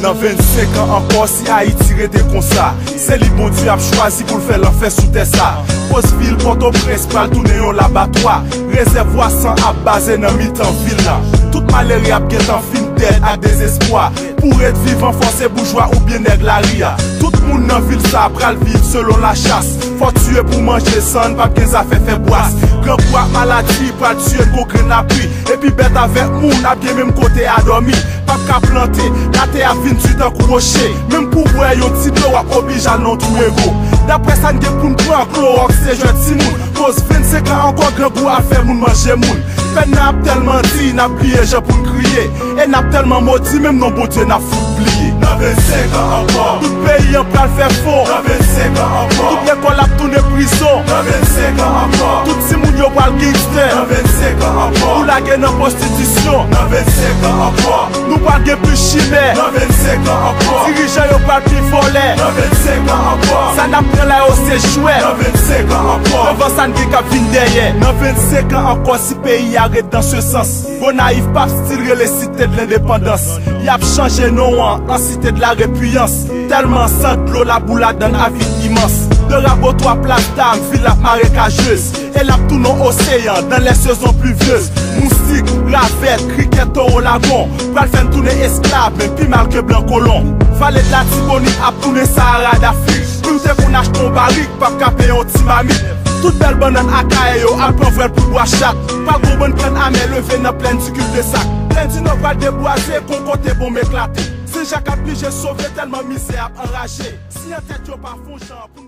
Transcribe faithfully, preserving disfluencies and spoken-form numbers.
Nan vennsenk an ankò, si Ayiti rete konsa, se li Bondye ap chwazi pou l fè lanfè sou tè sa. Pòs vil Pòtoprens pral tounen yon labatwa. Rezèvwa san ap baze nan mitan vil la. Tout malere ap gentan fin dèd ak dezespwa. Pou ret vivan, fò se boujwa oubyen nèg lari a. Tout moun nan vil sa pral viv selon lachas. Fò tiye pou manje, san n p ap gen zafè fè bwas. Grangou ak maladi pral tiye n kou grenn lapli. Epi bèt avèk moun ap gen menm kote a dòmi. P ap ka plante, latè ap vin di tankou woche. Menm pou bwè yon ti dlo w ap oblije al nan twou ego. Daprè sa n gen pou n pran, klowòks se jwèt timoun. Koz vennsenk an ankò, grangou ap fè moun manje moun. Pèn nan ap tèlman di, n ap bliye jan pou n kriye. E n ap tèlman modi, menm non Bondye n ap fout bliye. Nan vennsenk an ankò, tout peyi an pral fè fon. Nan vennsenk an ankò, tout lekòl ap tounen prizon. Nan vennsenk an ankò, tout timoun yo pral gangstè. Nan vennsenk an ankò, pou lage nan pwostitisyon. Nan vennsenk an ankò, nou pral gen plis chimè. Nan vennsenk an ankò, dirijan yo pral pi vòlè. Nan vennsenk an ankò, sa n ap pran la yo se jwèt. Nan vennsenk an ankò, devan sa n gen k ap vin dèyè. Nan vennsenk an ankò, si peyi a ret dans ce sens, Gonayiv p ap still rele Cité de l'Indépendance. Y ap chanje non an an Cité de la Repuyans. Tèlman san dlo, labou ladan l ap vin imans. De Rabotwa, Plas Dam, vil ap marekajez. E l ap tounen oseyan dans les saisons pluvieuses. Moustik, ravèt, krikèt, towo, lagon pral fè n tounen esklav, men pi mal ke blan kolon. Vale de Latibonit ap tounen Sahara d'Afrique. Pou w te konn achte yon barik, p ap ka peye yon ti mamit. Tout bèl bannann Akayè yo al pran vwèl pou bwa chat. Pral gon bann kann amè leve nan plèn di Cul-de-Sac. Plèn di Nò pral debwaze kon kote bonm eklate. Sen Jak ap blije sove tèlman mizè ap anraje. Si antèt yo pa fon jan pou n